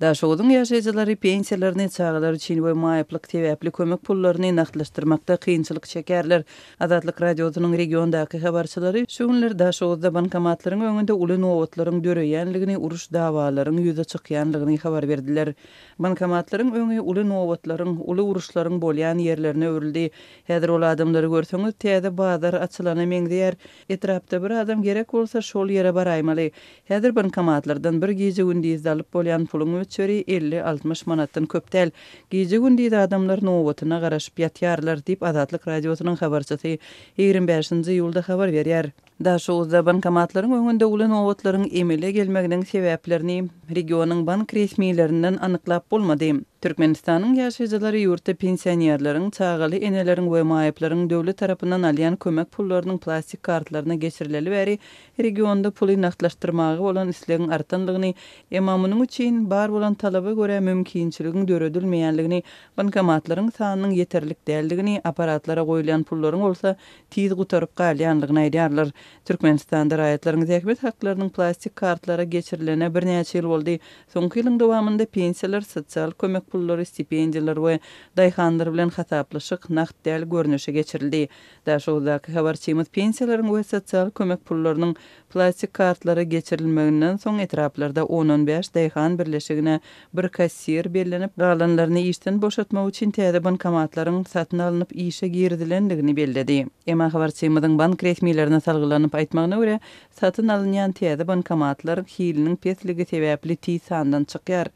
Daşoguzyň ýaşaýjylary pensiýalaryny, çagalar üçin we maýyplyk sebäpli kömek pullaryny nagtlaşdyrmakda kynçylyk çekýärler. Azatlyk Radiosynyň regiondaky habarçylary şu günler Daşoguzda bankomatlaryň öňünde uly nobatlaryň döreýänligini, uruş-dawalaryň ýüze çykýanlygyny habar berdiler. Bankomatlaryň öňi uly nobatlaryň, uly uruşlaryň bolýan ýerlerine öwrüldi. Häzir ol adamlary görseňiz, täze bazar açylana meňzeýär. Etrapda bir adam gerek bolsa, şol ýere baraýmaly. Häzir bankomatlardan bir gije-gündizde alyp bolýan puluň möçberi 50-60 manatdan köp däl. Gije-gündiz adamlar nobatyna garaşyp ýatýarlar, diýip, Azatlyk Radiosynyň habarçysy 25-nji iýulda habar berýär. Daşoguzda bankomatlaryň öňünde uly nobatlaryň emele gelmeginiň sebäplerini regionyň bank resmilerinden anyklap bolmady. Türkmenistanyň ýaşaýjylary ýurtda pensionerleriň, çagaly eneleriň we maýyplaryň döwlet tarapyndan alýan kömek pullarynyň plastik kartlaryna geçirileli bäri regionda puly nagtlaşdyrmaga bolan islegiň artanlygyny, emma munuň üçin bar bolan talaba görä mümkinçiligiň döredilmeýänligini, bankomatlaryň sanynyň ýeterlik däldigini, apparatlara goýulýan pullaryň bolsa tiz gutaryp galýanlygyny aýdýarlar. Türkmenistanda raýatlaryň zähmet haklarynyň plastik kartlara geçirilene birnäçe ýyl boldy. Soňky ýylyň dowamynda pensiýalar, sosial kömek pullary, stipendiýalar we daýhanlar bilen hasaplaşyk nagt däl görnüşe geçirildi. Daşoguzdaky habarçymyz pensiýalaryň we sosial kömek pullarynyň plastik kartlara geçirilmeginden soň etraplarda on-on bäş daýhan birleşigine bir kassir bellenip, galanlaryny işden boşatmak üçin täze bankomatlaryň satyn alnyp işe girizilendigini belledi. Emma habarçymyzyň bank resmilerine salgylanyp aýtmagyna görä, satyn alynýan täze bankomatlar hiliniň pesligi sebäpli tiz sandan çykýar.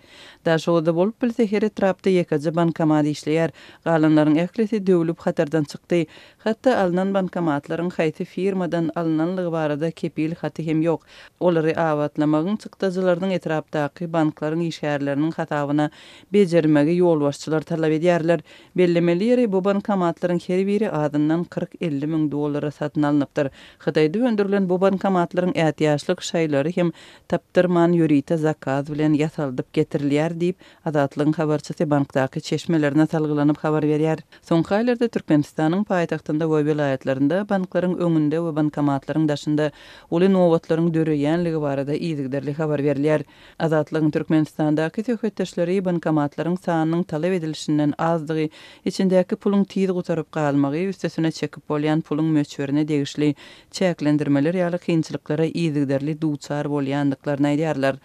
Daşoguzda bolup bilse her etrapda ýekeje bankomat işleýär. Galanlaryň ählisi döwlüp hatardan çykdy. Hatda alnan bankomatlaryň haýsy firmadan alnanlygy barada kepil haty hem ýok. Olary abatlamagyň çykdajylarynyň etrapdaky banklaryň işgärleriniň hasabyna bejermegi ýolbaşçylar talap edýärler. Bellemeli ýeri, bu bankomatlaryň her biri azyndan 40-50 müň dollara satyn alnypdyr. Hytaýda öndürilen bu bankomatlaryň ätiýaçlyk şaýlary hem tapdyrman ýörite zakaz bilen ýasaldyp getirilýär diýip, Azatlygyň habarçysy bankdaky çeşmelerine salgylanyp habar berýär. Soňky aýlarda Türkmenistanyň paýtagtynda we welaýatlarynda banklaryň öňünde we bankomatlaryň daşynda uly nobatlaryň döreýänligi barada yzygiderli habar berilýär. Azatlygyň Türkmenistandaky söhbetdeşleri bankomatlaryň sanynyň talap edilişinden azdygy, içindäki puluň tiz gutaryp galmagy, üstesine çekip bolýan puluň möçberine degişli çäklendirmeler ýaly kynçylyklara yzygiderli duçar bolýandyklaryny aýdýarlar.